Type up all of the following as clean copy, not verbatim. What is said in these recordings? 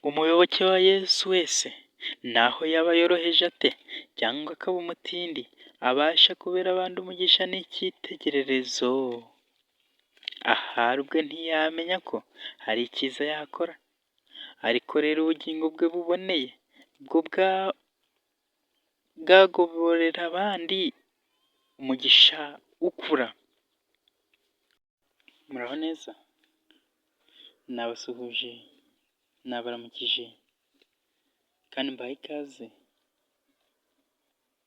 Umuyoboke wa Yesu wese, naho yaba yoroheje ate cyangwa akaba umutindi, abasha kubera abandi umugisha n'icyitegererezo. Ahari ubwe ntiyamenya ko hari icyiza yakora, ariko rero ubugingo bwe buboneye bwo bwagoborera abandi umugisha ukura. Muraho neza, nabasuhuje, nabaramukije kandi mbahaye ikaze,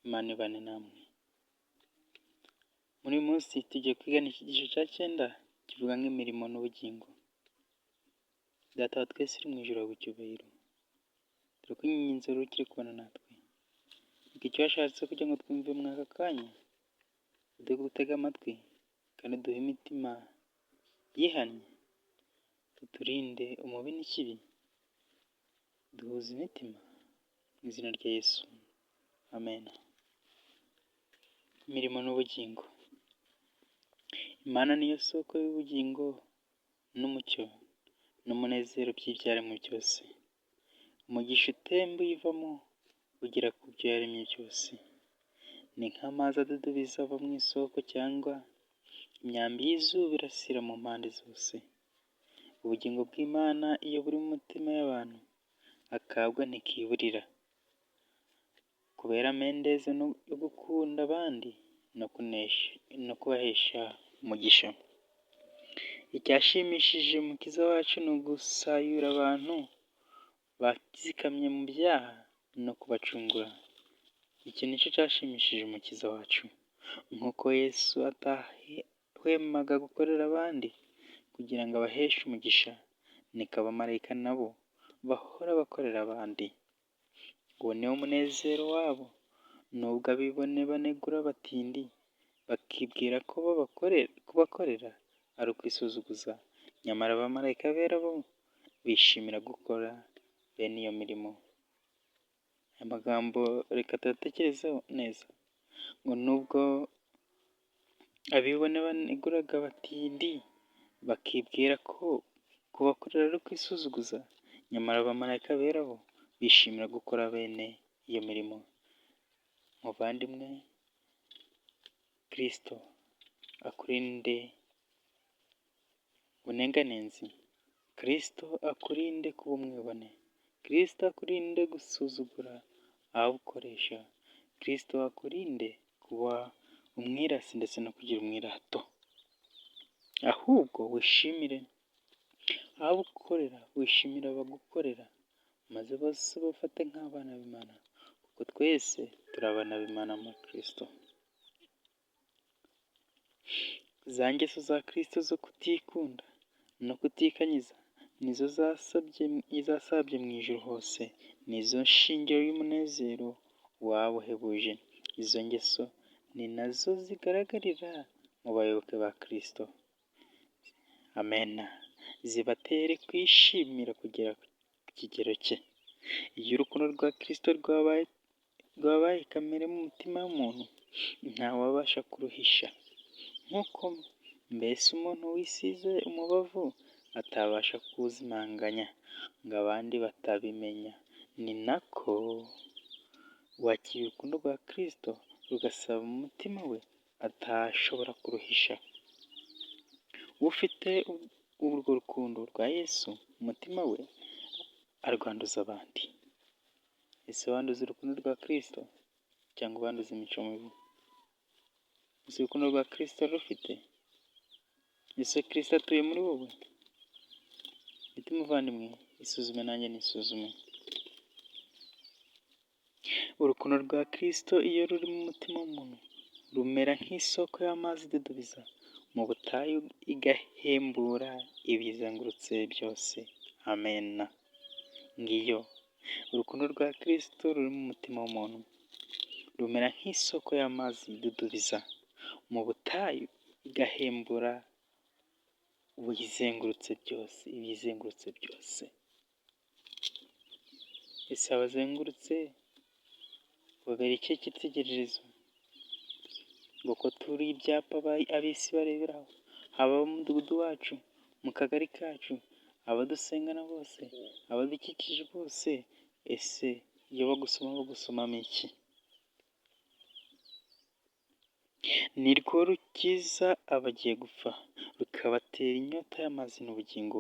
Imana ibane namwe. Muri uyu munsi tugiye kwigana icyigisho cya cyenda kivuga nk'imirimo n'ubugingo. Data wa twese uri mu ijuru ahabwe icyubahiro, turakwinginze rero ukiri kubana natwe, reka icyo washatse kugira ngo twumve muri aka kanya, uduhe gutega amatwi kandi uduhe imitima yihannye, uturinde umubi n'ikibi, duhuze imitima mu izina rya Yesu, amen. Imirimo n'ubugingo. Imana niyo soko y'ubugingo n'umucyo n'umunezero by'ibyaremwe byose. Umugisha utemba uyivamo ugera ku byo yaremye byose. Ni nk'amazi adudubiza ava mu isoko cyangwa imyambi y'izuba irasira mu mpande zose. Ubugingo bw'Imana iyo buri mu mitima y'abantu, akabwa ntikiburira. Kubera amendeze yo gukunda abandi no kunesha no kubahesha umugisha. Icyashimishije Umukiza wacu ni ugusayura abantu bazikamye mu byaha no kubacungura. Iki nicyo cyashimishije Umukiza wacu. Nk'uko Yesu atahwemaga gukorera abandi kugira ngo abaheshe umugisha, niko abamarayika nabo bahora bakorera abandi. Uwo niwo munezero wabo, nubwo abibone banegura abatindi, bakibwira ko kubakorera ari ukwisuzuguza, nyamara abamarayika bera bo bishimira gukora bene iyo mirimo. Aya magambo reka tuyatekerezeho neza, ngo nubwo abibone baneguraga abatindi, bakibwira ko kubakorera ari ukwisuzuguza, nyamara abamarayika bera bo bishimira gukora bene iyo mirimo. Muvandimwe, Kristo akurinde ubunenganenzi, Kristo akurinde kuba umwibone, Kristo akurinde gusuzugura abagukoresha, Kristo akurinde kuba umwirasi ndetse no kugira umwirato, ahubwo wishimire abo ukorera, wishimire abagukorera, maze bose ubafate nk'abana b'Imana, kuko twese turi abana b'Imana muri Kristo. Za ngeso za Kristo zo kutikunda no kutikanyiza nizo zasabye mu ijuru hose, nizo shingiro y'umunezero waba uhebuje. Izo ngeso ni nazo zigaragarira mu bayoboke ba Kristo. Amena. Zibatere kwishimira kugera ku kigero cye. Iyo urukundo rwa Kristo rwabaye kamere mu mutima w'umuntu, ntawabasha kuruhisha. Nk'uko mbese umuntu wisize umubavu atabasha kuwuzimanganya ngo abandi batabimenya, ni nako uwakiriye urukundo rwa Kristo rugasaba mu mutima we atashobora kuruhisha. Ufite urwo rukundo rwa Yesu mu mutima we arwanduza abandi. Ese wanduza urukundo rwa Kristo cyangwa ubanduza imico mibi? Ese urukundo rwa Kristo urarufite? Ese Kristo atuye muri wowe? Nshuti muvandimwe, isuzume nanjye nisuzume. Urukundo rwa Kristo iyo ruri mu mutima w'umuntu, rumera nk'isoko y'amazi idudubiza mu butayu igahembura ibiyizengurutse byose. Amena. Ngiyo urukundo rwa Kristo ruri mu mutima w'umuntu, rumera nk'isoko y'amazi idudubiza mu butayu igahembura ubuyizengurutse byose, ibiyizengurutse byose. Ese abazengurutse babera ikihe cyitegererezo? Ngo ko turi ibyapa ab'isi bareberaho, haba mu mudugudu wacu, mu kagari kacu, Abadusengana bose, abadukikije bose, ese iyo bagusoma bagusomamo iki? Ni rwo rukiza abagiye gupfa, rukabatera inyota y'amazi n'ubugingo.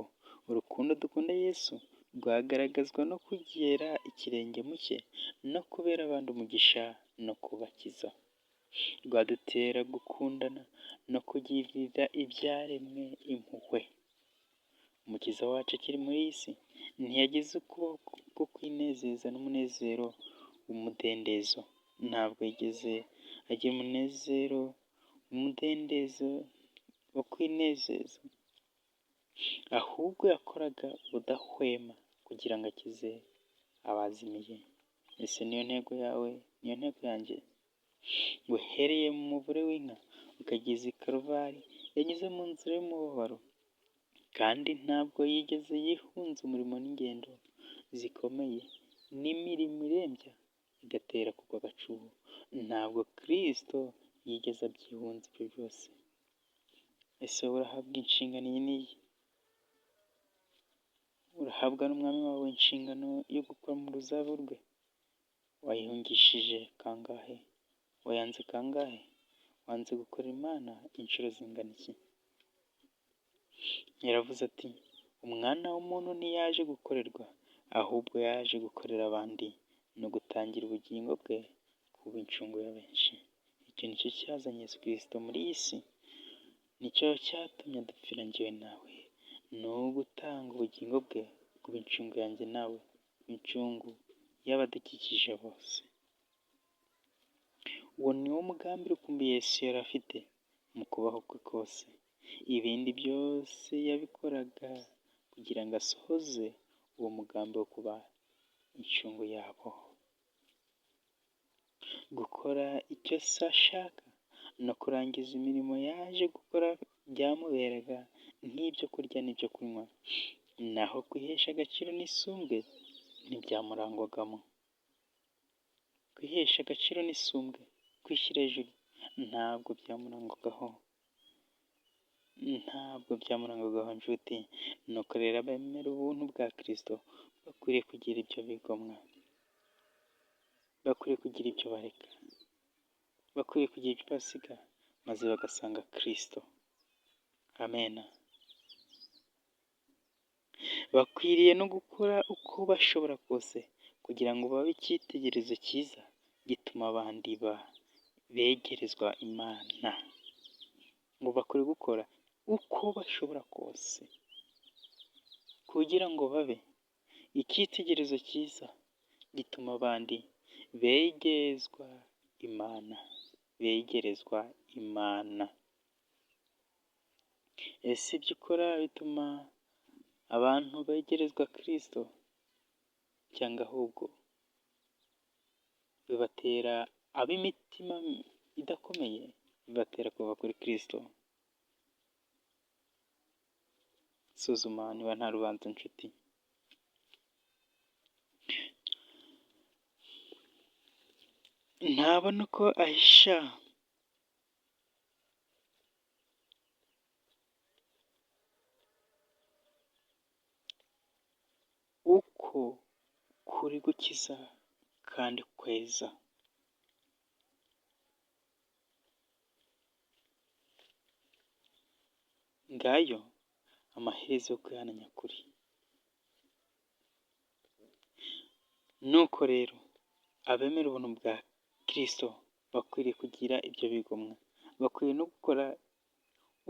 Urukundo dukunda Yesu rwagaragazwa no kugera ikirenge mu cye, no kubera abandi umugisha no kubakiza. Rwadutera gukundana no kugirira ibyaremwe impuhwe. Umukiza wacu akiri muri iyi si ntiyagize ukuboko ko kwinezeza n'umunezero w'umudendezo. Ntabwo yigeze agira umunezero w'umudendezo wo kwinezeza, ahubwo yakoraga ubudahwema kugira ngo akize abazimiye. Ese niyo ntego yawe? Niyo ntego yanjye? Uhereye mu muvure w'inka ukageza i Karuvali, yanyuze mu nzira y'umubabaro, kandi ntabwo yigeze yihunza umurimo n'ingendo zikomeye n'imirimo irembya igatera kugwa agacuho. Ntabwo Kristo yigeze abyihunza ibyo byose. Ese wowe urahabwa inshingano iyi n'iyi? Urahabwa n'umwami wawe inshingano yo gukora mu ruzabibu rwe? Wayihungishije kangahe? Wayanze kangahe? Wanze gukorera Imana inshuro zingana iki? Yaravuze ati: Umwana w'umuntu ntiyaje gukorerwa, ahubwo yaje gukorera abandi no gutangira ubugingo bwe kuba incungu ya benshi. Icyo nicyo cyazanye Yesu Kristo muri iyi si, nicyo cyatumye adupfira njyewe nawe, ni ugutanga ubugingo bwe kuba incungu yanjye nawe, incungu y'abadukikije bose. Uwo ni wo mugambi rukumbi Yesu yari afite mu kubaho kwe kose. Ibindi byose yabikoraga kugira ngo asohoze uwo mugambi wo kuba incungu yabo. Gukora icyo se ashaka no kurangiza imirimo yaje gukora byamuberaga nk'ibyo kurya n'ibyo kunywa, naho kwihesha agaciro n'isumbwe ntibyamurangwagamo. Kwihesha agaciro n'isumbwe, kwishyira hejuru, ntabwo byamurangwagaho. Ntabwo byamurangwagaho nshuti. Nuko rero abemera ubuntu bwa Kristo bakwiriye kugira ibyo bigomwa, bakwiriye kugira ibyo bareka, bakwiriye kugira ibyo basiga, maze bagasanga Kristo. Amena. Bakwiriye no gukora uko bashobora kose kugira ngo babe icyitegererezo cyiza gituma abandi begerezwa Imana. Ngo bakwiriye gukora uko bashobora kose kugira ngo babe icyitegererezo cyiza gituma abandi begerezwa Imana, begerezwa Imana. Ese ibyo ukora bituma abantu begerezwa Kristo, cyangwa ahubwo bibatera ab'imitima idakomeye, bibatera kuva kuri Kristo? Suzuma niba nta rubanza nshuti. Ntabona uko ahisha uko kuri gukiza kandi kweza. Ngayo amaherezo yo kwihana nyakuri. Nuko rero abemera ubuntu bwa Kristo bakwiriye kugira ibyo bigomwa, bakwiriye no gukora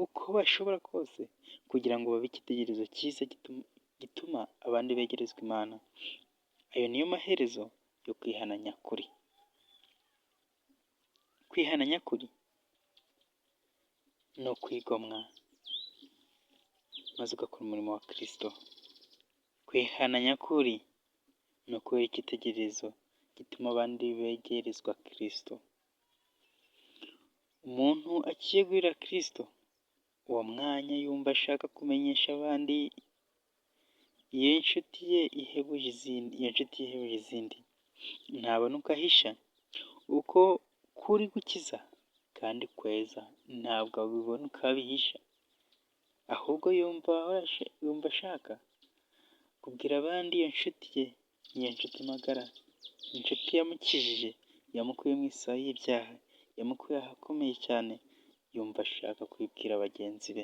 uko bashobora kose kugira ngo babe icyitegererezo cyiza gituma abandi begerezwa Imana. Ayo niyo maherezo yo kwihana nyakuri. Kwihana nyakuri ni ukwigomwa maze ugakora umurimo wa Kristo. Kwihana nyakuri ni ukubera icyitegererezo gituma abandi begerezwa Kristo. Umuntu akiyegurira Kristo, uwo mwanya yumva ashaka kumenyesha abandi iyo inshuti ye ihebuje izindi, iyo nshuti ihebuje izindi. Ntabona uko ahisha uko kuri gukiza kandi kweza, ntabwo abibona uko abihisha, ahubwo yumva ashaka Kubwira abandi iyo nshuti ye, iyo nshuti magara, inshuti yamukijije, yamukuye mu isayo y'ibyaha, yamukuye ahakomeye cyane, yumva ashaka kubibwira bagenzi be.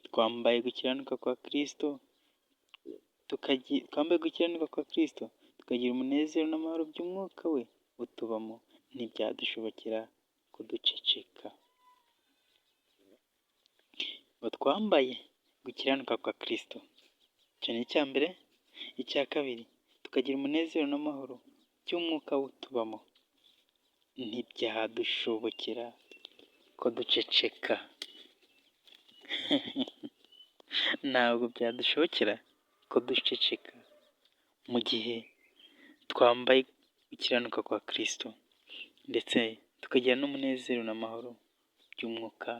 Twambaye gukiranuka kwa Kristo, twambaye gukiranuka kwa Kristo, tukagira umunezero n'amahoro by'umwuka we utubamo, ntibyadushobokera kuduceceka. Ngo twambaye gukiranuka kwa Kristo, icyo ni icya mbere. Icya kabiri, tukagira umunezero n'amahoro by'umwuka we utubamo, ntibyadushobokera ko duceceka. Ntabwo byadushobokera ko duceceka mu gihe twambaye gukiranuka kwa Kristo, ndetse tukagira n'umunezero n'amahoro by'umwuka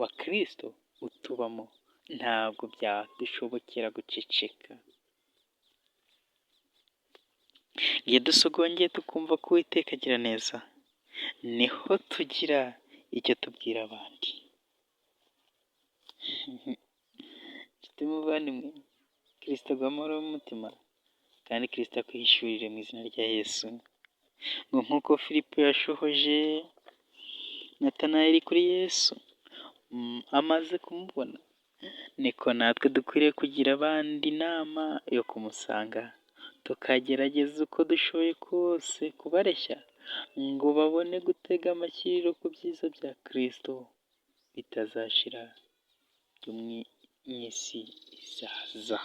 wa Kristo utubamo, ntabwo byadushobokera guceceka. Iyo dusogongeye tukumva ko Uwiteka agira neza, niho tugira icyo tubwira abandi. Nshuti muvandimwe, Kristo aguhe amahoro y'umutima kandi Kristo akwihishurire mu izina rya Yesu. Ngo nk'uko Filipo yashohoje Natanayeli kuri Yesu amaze kumubona, niko natwe dukwiriye kugira abandi inama yo kumusanga, tukagerageza uko dushoboye kose kubareshya ngo babone gutega amakiriro ku byiza bya Kristo bitazashira byo mu isi izaza.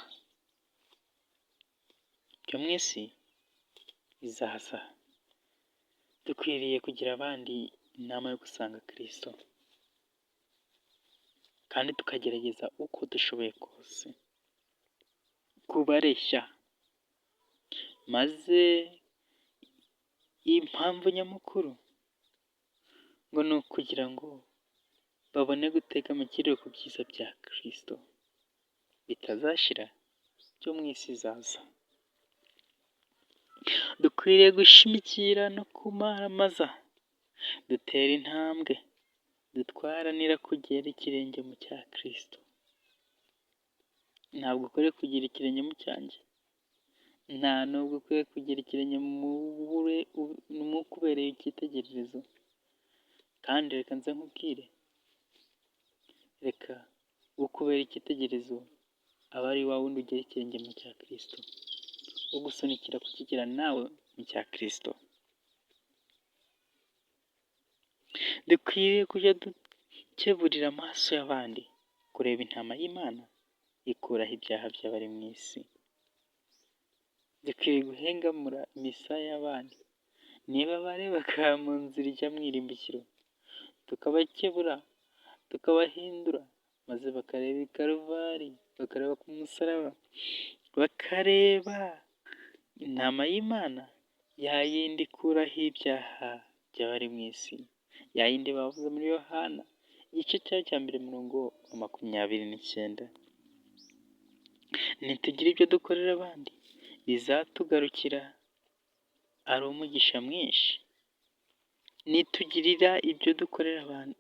Byo mu isi izaza. Dukwiriye kugira abandi inama yo gusanga Kristo, kandi tukagerageza uko dushoboye kose kubareshya, maze impamvu nyamukuru ngo ni ukugira ngo babone gutega amakiriro ku byiza bya Kristo bitazashira byo mu isi izaza. Dukwiriye gushimikira no kumaramaza, dutera intambwe, dutwaranira kugera ikirenge mu cya Kristo. Ntabwo ukwiriye kugira ikirenge mu cyanjye, nta nubwo ukwiye kugira ikirenge mu ukubereye icyitegererezo. Kandi reka nze nkubwire, reka ukubera icyitegererezo aba ari wa wundi ugera ikirenge mu cya Kristo, ugusunikira kukigera nawe mu cya Kristo. Dukwiriye kujya dukeburira amaso y'abandi kureba intama y'Imana ikuraho ibyaha by'abari mu isi. Dukwiriye guhengamura imisaya y'abandi, niba barebaga mu nzira ijya mu irimbukiro, tukabakebura, tukabahindura, maze bakareba i Karuvari, bakareba ku musaraba, bakareba intama y'Imana, ya yindi ikuraho ibyaha by'abari mu isi, ya yindi bavuze muri Yohana igice cyayo cya mbere umurongo wa 29. Nitugira ibyo dukorera abandi bizatugarukira ari umugisha mwinshi. Nitugirira ibyo dukorera abandi,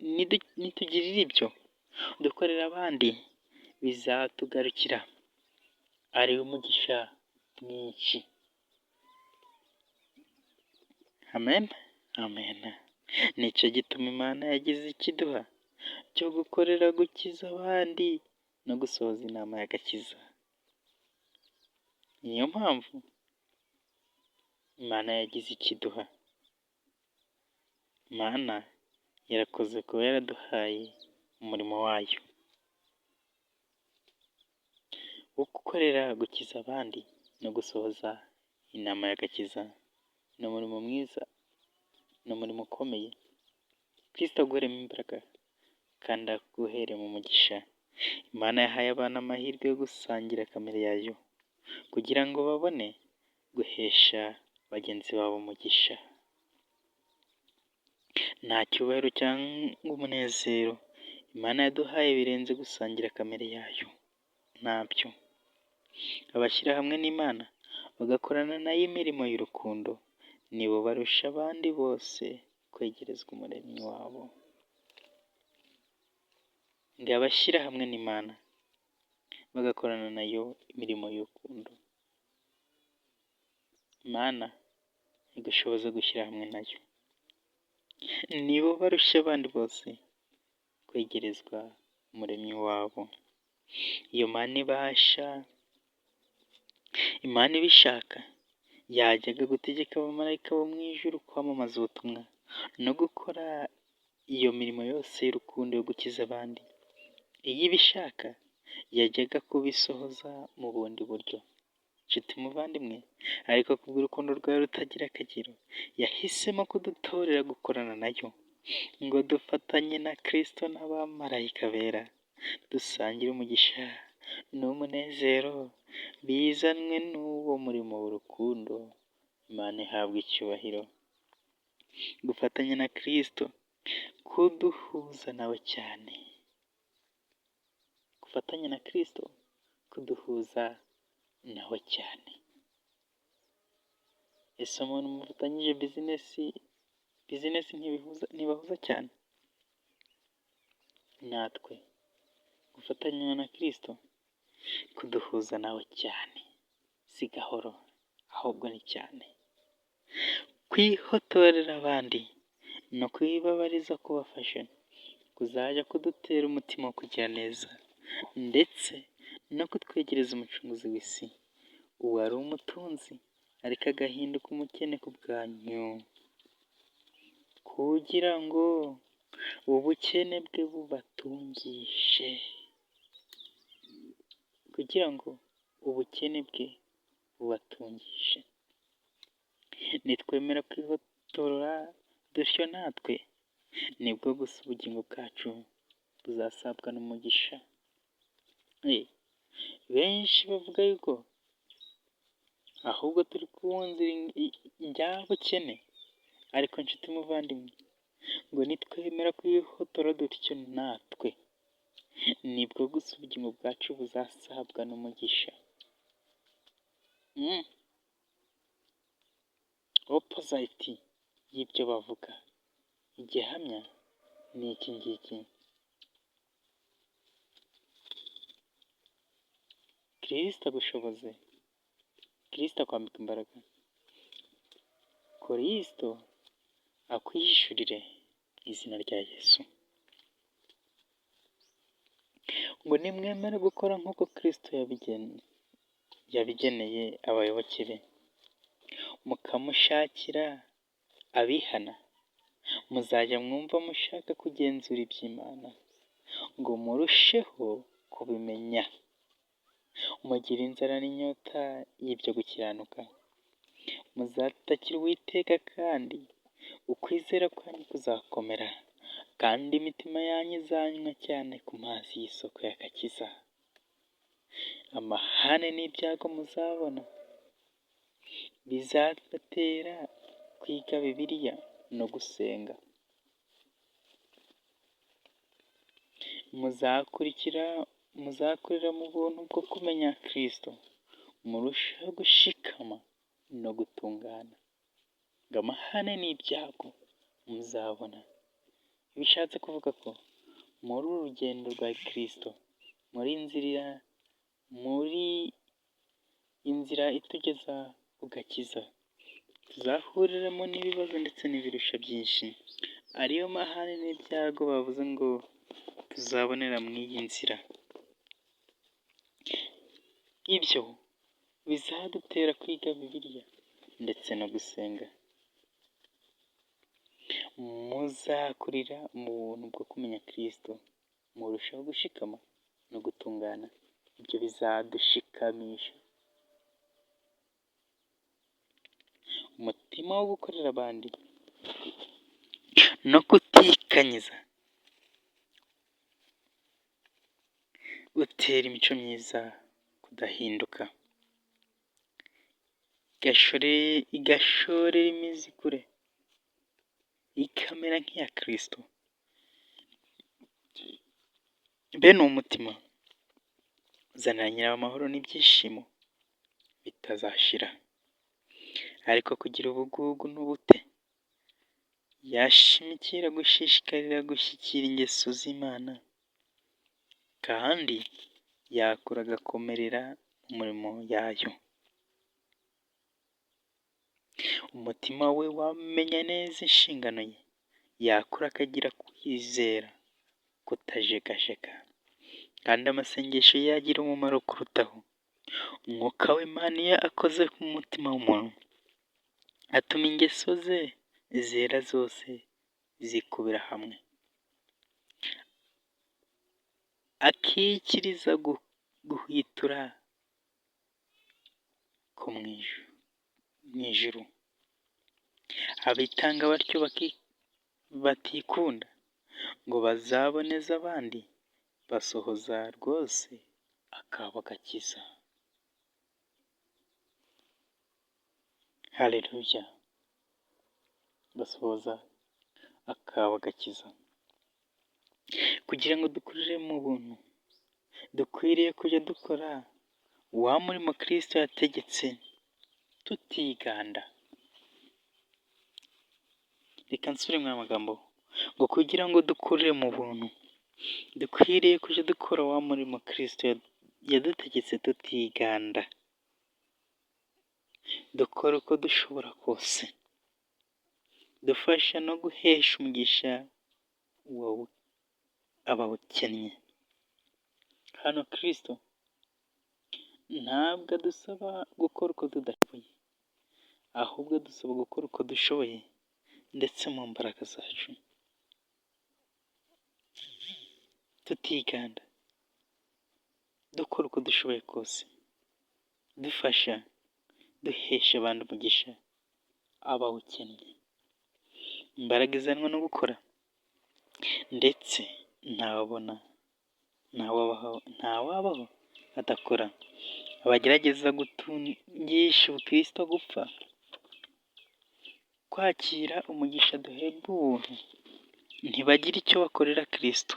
nitugirira ibyo dukorera abandi bizatugarukira ari umugisha mwinshi. Amen, amen. Nicyo gituma Imana yagize ikiduha cyo gukorera gukiza abandi no gusohoza inama y'agakiza. Niyo mpamvu Imana yagize ikiduha. Imana yarakoze kuba yaraduhaye umurimo wayo wo gukorera gukiza abandi no gusohoza inama y'agakiza. Ni umurimo mwiza, ni umurimo ukomeye. Kristo aguheremo imbaraga kandi aguheremo umugisha. Imana yahaye abantu amahirwe yo gusangira kamere yayo kugira ngo babone guhesha bagenzi babo umugisha. Nta cyubahiro cyangwa umunezero Imana yaduhaye birenze gusangira kamere yayo, ntabyo. Abashyira hamwe n'Imana bagakorana nayo imirimo y'urukundo, nibo barusha abandi bose kwegerezwa Umuremyi wabo. Ngo abashyira hamwe n'Imana bagakorana nayo imirimo y'urukundo, Imana igushoboze gushyira hamwe nayo. Nibo barusha abandi bose kwegerezwa Umuremyi wabo. Iyo Mana ibasha, Imana ibishaka, yajyaga gutegeka abamarayika bo mu ijuru kwamamaza ubutumwa no gukora iyo mirimo yose y'urukundo yo gukiza abandi. Iyo ibishaka yajyaga kubisohoza mu bundi buryo. Nshuti muvandimwe, ariko kubw'urukundo rwayo rutagira akagero, yahisemo kudutorera gukorana nayo, ngo dufatanye na Kristo n'abamarayika bera, dusangire umugisha n'umunezero bizanwe n'uwo murimo w'urukundo. Imana ihabwa icyubahiro. Gufatanya na Kristo, kuduhuza nawe cyane. Gufatanya na Kristo, kuduhuza nawe cyane. Ese umuntu mufatanyije business, business ntibahuza cyane? Natwe gufatanya na Kristo, kuduhuza nawe cyane, si gahoro ahubwo ni cyane. Kwihotorera abandi no kwibabariza kubafasha, kuzajya kudutera umutima wo kugira neza, ndetse no kutwegereza Umucunguzi w'isi, uwari umutunzi ariko agahinduka umukene ku bwanyu, kugira ngo ubukene bwe bubatungishe, kugira ngo ubukene bwe bubatungishe. Nitwemera kwihotora dutyo natwe, nibwo gusa ubugingo bwacu buzasabwa n'umugisha. Benshi bavuga yuko ahubwo turi ku nzira njyabukene, ariko nshuti muvandimwe, ngo nitwemera kwihotora dutyo natwe, nibwo gusa ubugingo bwacu buzasabwa n'umugisha. Opposite y'ibyo bavuga. Igihamya ni iki ngiki. Kristo agushoboze, Kristo akwambika imbaraga, Kristo akwihishurire mu izina rya Yesu. Ngo nimwemera gukora nk'uko Kristo yabigeneye abayoboke be, mukamushakira abihana, muzajya mwumva mushaka kugenzura iby'Imana, ngo murusheho kubimenya. Mugire inzara n'inyota y'ibyo gukiranuka, muzatakira Uwiteka kandi ukwizera kwanyu kuzakomera, kandi imitima yanyu izanywa cyane ku mazi y'isoko y'agakiza. Amahane n'ibyago muzabona bizabatera kwiga Bibiliya no gusenga. Muzakurira mu buntu bwo kumenya Kristo, murusheho gushikama no gutungana. Ngo amahane n'ibyago muzabona, bishatse kuvuga ko muri uru rugendo rwa Kristo, muri inzira itugeza ku gakiza, tuzahuriramo n'ibibazo ndetse n'ibirusha byinshi, ariyo mahane n'ibyago bavuze ngo tuzabonera muri iyi nzira. Ibyo bizadutera kwiga Bibiliya ndetse no gusenga. Muzakurira mu buntu bwo kumenya Kristo, murushaho gushikama no gutungana. Ibyo bizadushikamisha. Umutima wo gukorera abandi no kutikanyiza utera imico myiza kudahinduka, igashorera imizi kure, ikamera nk'iya Kristo. Bene uwo mutima uzanira nyirawo amahoro n'ibyishimo bitazashira. Ariko kugira ubugugu n'ubute, yashimikira gushishikarira gushyikira ingeso z'Imana, kandi yakura agakomerera mu murimo yayo. Umutima we wamenya neza inshingano ye, yakura akagira kwizera kutajegajega, kandi amasengesho ye yagira umumaro kurutaho. Umwuka w'Imana iyo akoze ku mutima w'umuntu, atuma ingeso ze zera zose zikubira hamwe, akikiriza guhwitura ko mu ijuru. Abitanga batyo batikunda ngo bazaboneze abandi, basohoza rwose akabo gakiza. Haleluya! Basohoza akabo gakiza. Kugira ngo dukurire mu buntu, dukwiriye kujya dukora wa murimo Kristo yategetse tutiganda. Reka nsubire mu magambo ngo kugira ngo dukurire mu buntu, dukwiriye kujya dukora wa murimo Kristo yadutegetse tutiganda. Dukora uko dushobora kose, dufasha no guhesha umugisha abawukennye. Hano Kristo ntabwo adusaba gukora uko tudashoboye, ahubwo adusaba gukora uko dushoboye ndetse mu mbaraga zacu, tutiganda, dukora uko dushoboye kose, dufasha, duhesha abandi umugisha abawukennye. Imbaraga izanwa no gukora, ndetse ntawabona ntawabaho adakora. Abagerageza gutungisha ubukristo gupfa, kwakira umugisha duherwa ubuntu, ntibagira icyo bakorera Kristo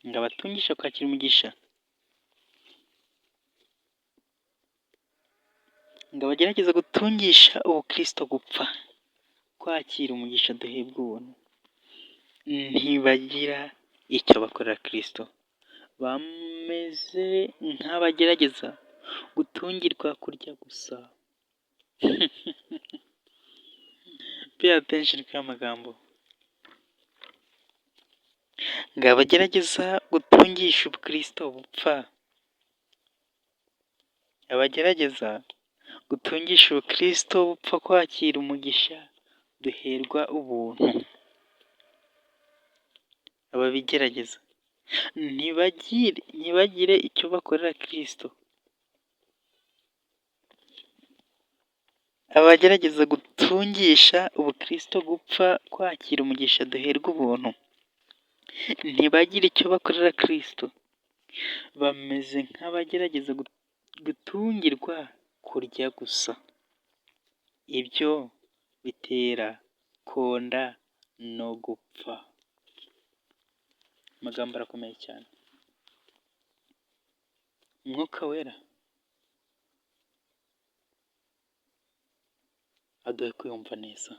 ngo abatungishe kwakira umugisha, ngo abagerageza gutungisha ubukristo gupfa, kwakira umugisha duhebwa ubuntu, ntibagira icyo bakorera Kristo. Bameze nk'abagerageza gutungirwa kurya gusa. Pay attention kuri aya magambo. Ngo abagerageza gutungisha ubukristo bupfa, abagerageza gutungisha ubukristo bupfa kwakira umugisha duherwa ubuntu, ababigerageza ntibagire icyo bakorera Kristo. Abagerageza gutungisha ubukristo gupfa kwakira umugisha duherwa ubuntu, ntibagire icyo bakorera Kristo. Bameze nk'abagerageza gutungirwa kurya gusa. Ibyo bitera konda no gupfa. Amagambo arakomeye cyane. Umwuka Wera aduhe kwiyumva neza.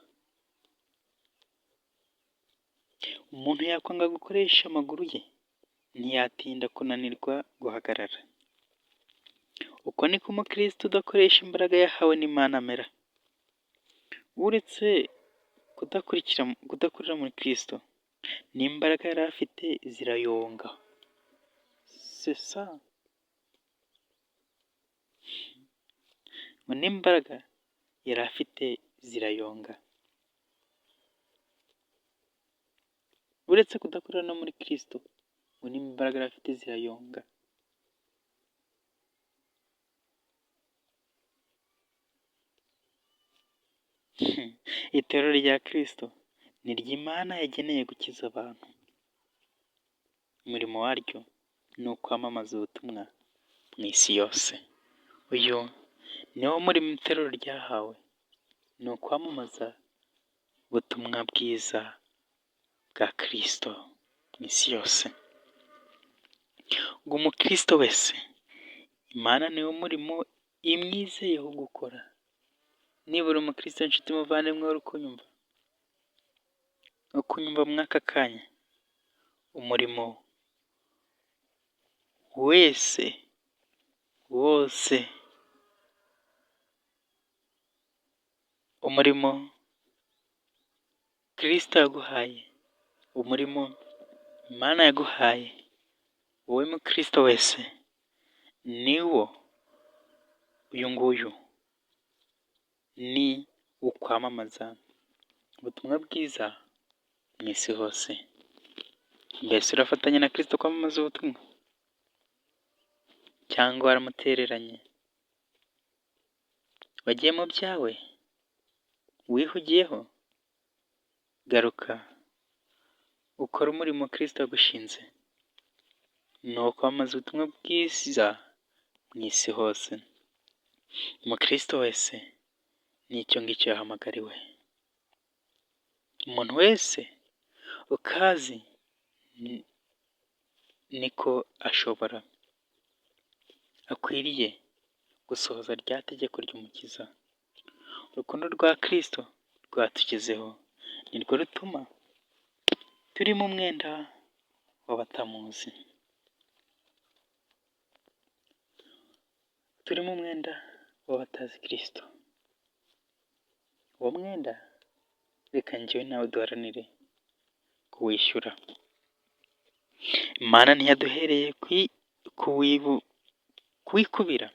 Umuntu yakwanga gukoresha amaguru ye, ntiyatinda kunanirwa guhagarara. Uko niko umukristo udakoresha imbaraga yahawe n'Imana amera. Uretse kudakurira muri Kristo, n'imbaraga yari afite zirayonga. Sesa ngo n'imbaraga yari afite zirayonga. Uretse kudakurira no muri Kristo, ngo n'imbaraga yari afite zirayonga. Itorero rya Kristo ni ryo Imana yageneye gukiza abantu. Umurimo waryo ni ukwamamaza ubutumwa mu isi yose. Uyu ni wo murimo itorero ryahawe, ni ukwamamaza ubutumwa bwiza bwa Kristo mu isi yose. Ngo umukristo wese, Imana niwo murimo imwizeyeho gukora. Niba uri umukristo nshuti muvandimwe uri kunyumva, uri kunyumva muri aka kanya, umurimo wese wose Umurimo Kristo yaguhaye, umurimo Imana yaguhaye, wowe mukristo wese, ni wo uyu nguyu, ni ukwamamaza ubutumwa bwiza mu isi hose. Mbese urafatanya na Kristo kwamamaza ubutumwa cyangwa waramutereranye? Wagiye mu byawe? Wihugiyeho? Garuka ukore umurimo Kristo yagushinze, ni uwo kwamamaza ubutumwa bwiza mu isi hose. Umukristo wese ni icyo ngicyo yahamagariwe. Umuntu wese ukazi niko ashobora, akwiriye gusohoza rya tegeko ry'Umukiza. Urukundo rwa Kristo rwatugezeho, nirwo rutuma turi mu mwenda w'abatamuzi, turi mu mwenda w'abatazi Kristo. Uwo mwenda reka njyewe nawe duharanire kuwishyura. Imana ntiyaduhereye kuwikubira,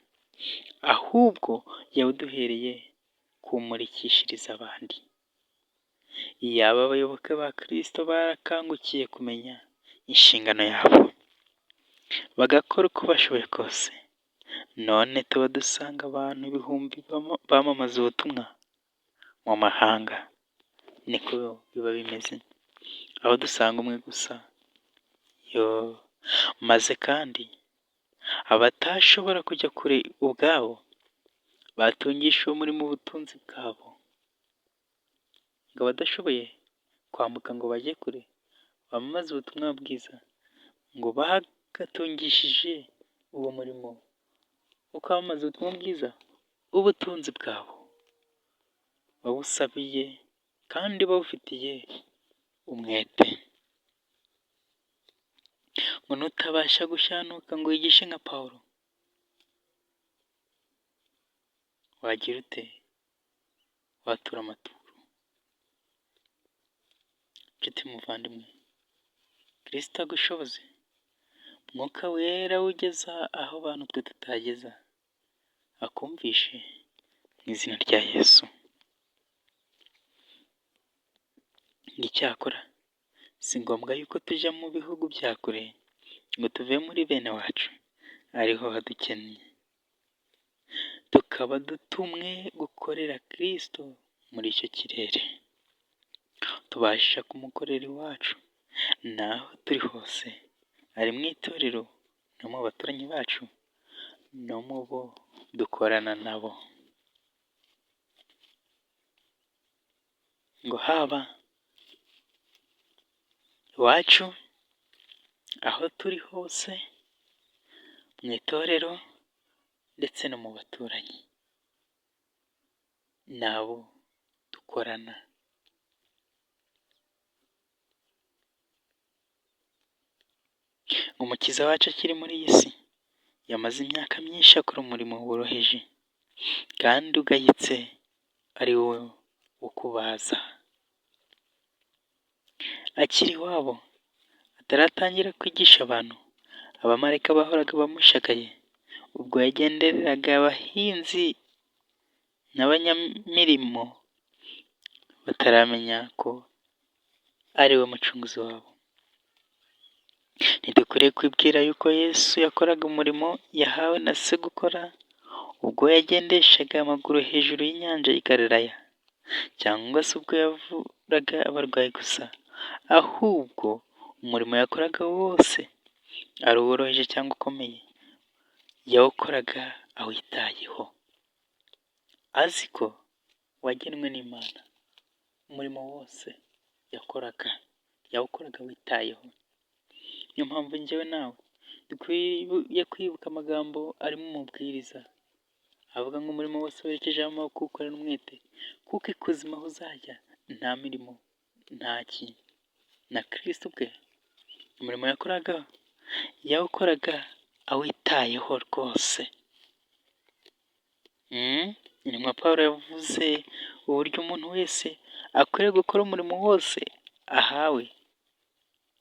ahubwo yawuduhereye kuwumurikishiriza abandi. Iyaba abayoboke ba Kristo barakangukiye kumenya inshingano yabo, bagakora uko bashoboye kose, none tuba dusanga abantu ibihumbi bamamaza ubutumwa mu mahanga. Niko biba bimeze, aho dusanga umwe gusa yo. Maze kandi abatashobora kujya kure ubwabo batungisha uwo murimo ubutunzi bwabo, ngo abadashoboye kwambuka ngo bajye kure bamamaze ubutumwa bwiza, ngo bagatungishije uwo murimo wo kwamamaza ubutumwa bwiza ubutunzi bwabo, bawusabiye kandi bawufitiye umwete. Ngo nutabasha gushyanuka ngo wigishe nka Pawulo, wagira ute? Watura amaturo. Nshuti muvandimwe, Kristo agushoboze, Mwuka Wera ugeza aho abantu twe tutageza, akumvishe mu izina rya Yesu. Icyakora si ngombwa yuko tujya mu bihugu bya kure ngo tuve muri bene wacu, ariho hadukennye, tukaba dutumwe gukorera Kristo muri icyo kirere. Tubasha kumukorera iwacu n'aho turi hose, ari mu itorero no mu baturanyi bacu no mu bo dukorana nabo. Ngo haba iwacu, aho turi hose, mu itorero ndetse no mu baturanyi n'abo dukorana. Umukiza wacu akiri muri iyi si, yamaze imyaka myinshi akora umurimo woroheje kandi ugayitse, ari wo wo kubaza. Akiri iwabo ataratangira kwigisha abantu, abamarayika bahoraga bamushagaye, ubwo yagendereraga abahinzi n'abanyamirimo bataramenya ko ari we mucunguzi wabo. Ntidukwiriye kwibwira yuko Yesu yakoraga umurimo yahawe na Se gukora, ubwo yagendeshaga amaguru hejuru y'inyanja y'i Galilaya, cyangwa se ubwo yavuraga abarwayi gusa, ahubwo umurimo yakoraga wose, ari uworoheje cyangwa ukomeye, yawukoraga awitayeho, azi ko wagenwe n'Imana. Umurimo wose yakoraga, yawukoraga awitayeho. Niyo mpamvu njyewe nawe dukwiye kwibuka amagambo ari mu Mubwiriza, avuga ngo umurimo wose werekejeho amaboko uwukorane umwete, kuko ikuzimu aho uzajya nta mirimo, nta kintu. Na Kristo ubwe umurimo yakoraga, yawukoraga awitayeho rwose. Intumwa Pawulo yavuze Uburyo umuntu wese akwiriye gukora umurimo wose ahawe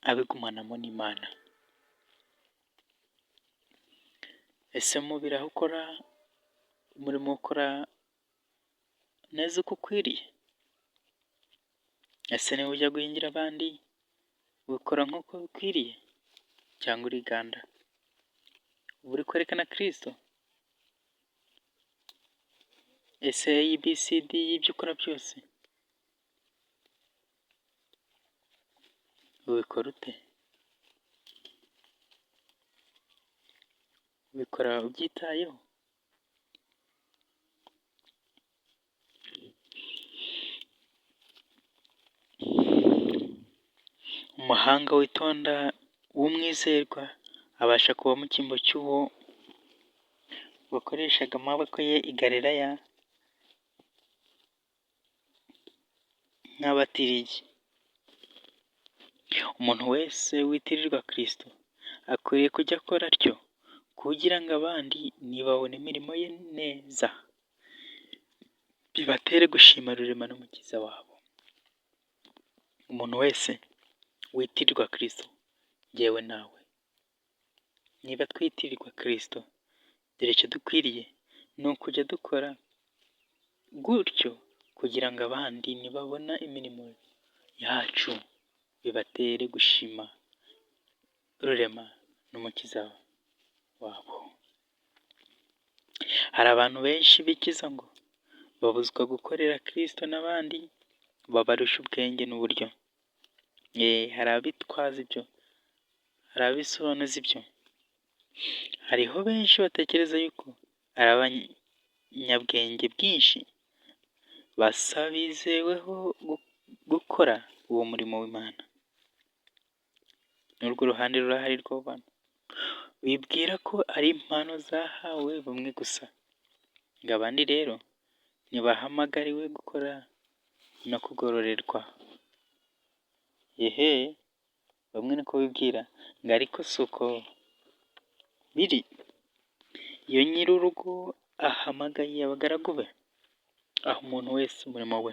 abigumanamo n'Imana. Ese mubiri aho ukora umurimo ukora neza uko ukwiriye? Ese niba ujya guhingira abandi ubikora nk'uko bikwiriye cyangwa uriganda? Uba uri kwerekana Kristo? Ese ABCD y'ibyo ukora byose ubikora ute? Ubikora ubyitayeho? Umuhanga witonda w'umwizerwa abasha kuba mu cyimbo cy'uwo wakoreshaga amaboko ye i Galilaya nk'abatirigi. Umuntu wese witirirwa Kristo akwiriye kujya akora atyo kugira ngo abandi nibabona imirimo ye neza bibatere gushima Rurema n'Umukiza wabo. Umuntu wese witirirwa Kristo, njyewe nawe, niba twitirirwa Kristo, dore icyo dukwiriye ni ukujya dukora gutyo kugira ngo abandi nibabona imirimo yacu bibatere gushima Rurema n'Umukiza wabo. Hari abantu benshi bikiza ngo babuzwa gukorera Kristo n'abandi babarusha ubwenge n'uburyo. Hari abitwaza ibyo, hari abisobanuza ibyo. Hariho benshi batekereza yuko ari abanyabwenge bwinshi basa bizeweho gukora uwo murimo w'Imana. N'urwo ruhande rurahari rw'abo bantu bibwira ko ari impano zahawe bamwe gusa, ngo abandi rero ntibahamagariwe gukora no kugororerwa. Ehe, bamwe niko bibwira ngo ariko si uko biri. Iyo nyir'urugo ahamagaye abagaragu be, aha umuntu wese umurimo we.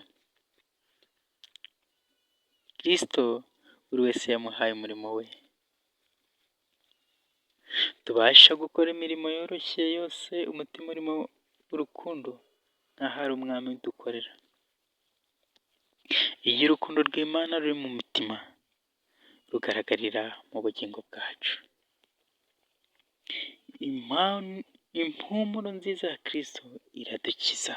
Kristo buri wese yamuhaye umurimo we. Tubasha gukora imirimo yoroshye yose umutima urimo urukundo nk'aho ari Umwami dukorera. Iyo urukundo rw'Imana ruri mu mitima, rugaragarira mu bugingo bwacu. Impumuro nziza ya Kristo iradukiza.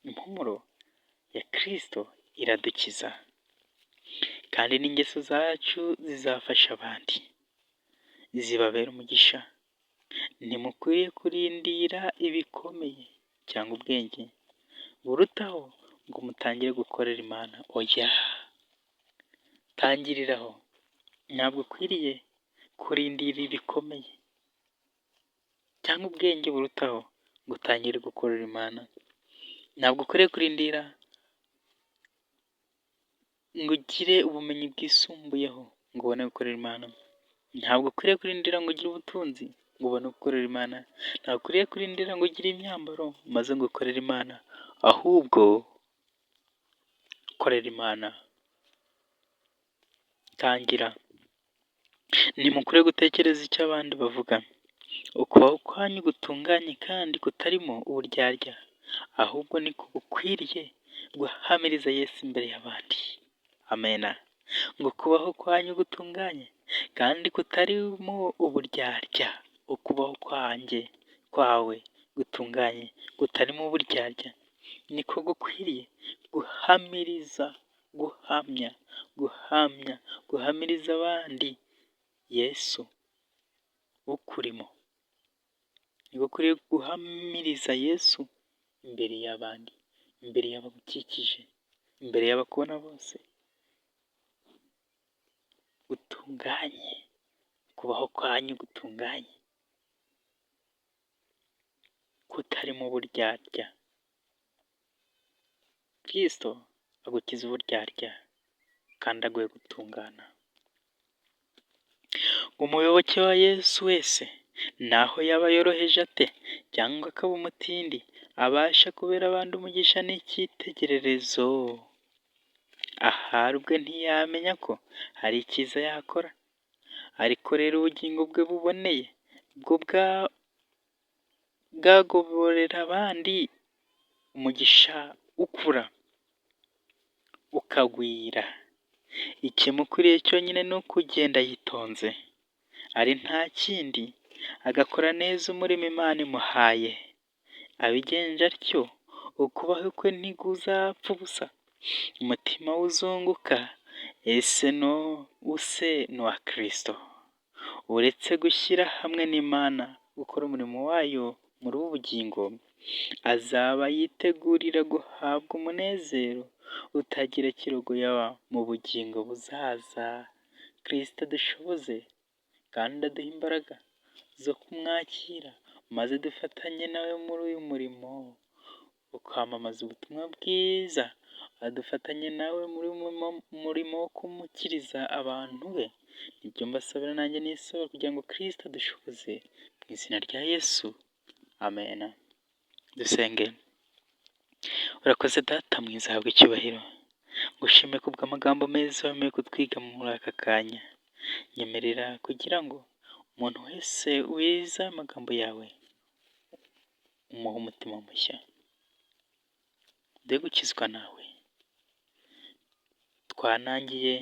Impumuro ya Kristo iradukiza, kandi n'ingeso zacu zizafasha abandi, zibabera umugisha. Ntimukwiye kurindira ibikomeye cyangwa ubwenge burutaho ngo mutangire gukorera Imana. Oya, tangiriraho. Ntabwo ukwiriye kurindira ibikomeye cyangwa ubwenge burutaho ngo utangire gukorera Imana. Ntabwo ukwiriye kurindira ngo ugire ubumenyi bwisumbuyeho ngo ubone gukorera Imana. Ntabwo ukwiriye kurindira ngo ugire ubutunzi ngo ubone gukorera Imana. Ntabwo ukwiriye kurindira ngo ugire imyambaro maze ngo ukorere Imana, ahubwo korera Imana. Tangira. Ntimukwiriye gutekereza icyo abandi bavuga. Ukubaho kwanyu gutunganye kandi kutarimo uburyarya, ahubwo niko gukwiriye guhamiriza Yesu imbere y'abandi. Amena. Ngo kubaho kwanyu gutunganye kandi kutarimo uburyarya, ukubaho kwanjye kwawe gutunganye kutarimo uburyarya, niko gukwiriye guhamiriza, guhamya, guhamya, guhamiriza abandi Yesu ukurimo. Niko ukwiriye guhamiriza Yesu imbere y'abandi, imbere y'abagukikije, imbere y'abakubona bose. Gutunganye, kubaho kwanyu gutunganye, kutarimo uburyarya. Kristo agukiza uburyarya kandi aguhe gutungana. Umuyoboke wa Yesu wese naho yaba yoroheje ate cyangwa akaba umutindi, Abasha kubera abandi umugisha n'icyitegererezo. Ahari ubwe ntiyamenya ko hari icyiza yakora, ariko rero ubugingo bwe buboneye bwo bwagoborera abandi umugisha ukura ukagwira. Ikimukwiriye cyonyine ni ukugenda yitonze, ari nta kindi, agakora neza umurimo Imana imuhaye. Abigenje atyo, ukubaho kwe ntikuzapfa ubusa, umutima we uzunguka ese use n'uwa Kristo. Uretse gushyira hamwe n'Imana gukora umurimo wayo muri ubu bugingo, azaba yitegurira guhabwa umunezero utagira kirogoya mu bugingo buzaza. Kristo adushoboze kandi aduhe imbaraga zo kumwakira, maze dufatanye nawe muri uyu murimo wo kwamamaza ubutumwa bwiza, adufatanye nawe muri murimo wo kumukiriza abantu be. Nibyo mbasabira nanjye nisaba kugira ngo Kristo adushoboze mu izina rya Yesu, amen. Dusenge. Urakoze Data mwiza, habwa icyubahiro. Ngushime kubw'amagambo meza wemeye kutwiga muri aka kanya. Nyemerera kugira ngo umuntu wese wize amagambo yawe umuhe umutima mushya. Uduhe gukizwa nawe. Twanangiye,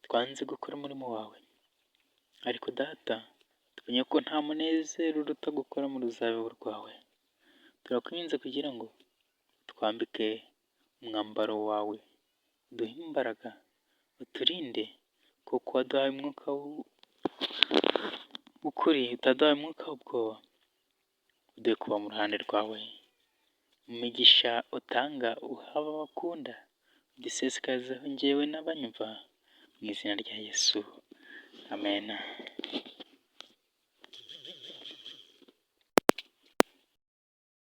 twanze gukora umurimo wawe, ariko Data tumenye ko nta munezero uruta gukora mu ruzabibu rwawe. Turakwinginze kugira ngo utwambike umwambaro wawe, uduhe imbaraga, uturinde, kuko waduhaye umwuka w'ukuri, utaduhaye umwuka w'ubwoba. Uduhe kuba mu ruhande rwawe, imigisha utanga uha abakunda, udusesekazeho njyewe n'abanyumva, mu izina rya Yesu, amen.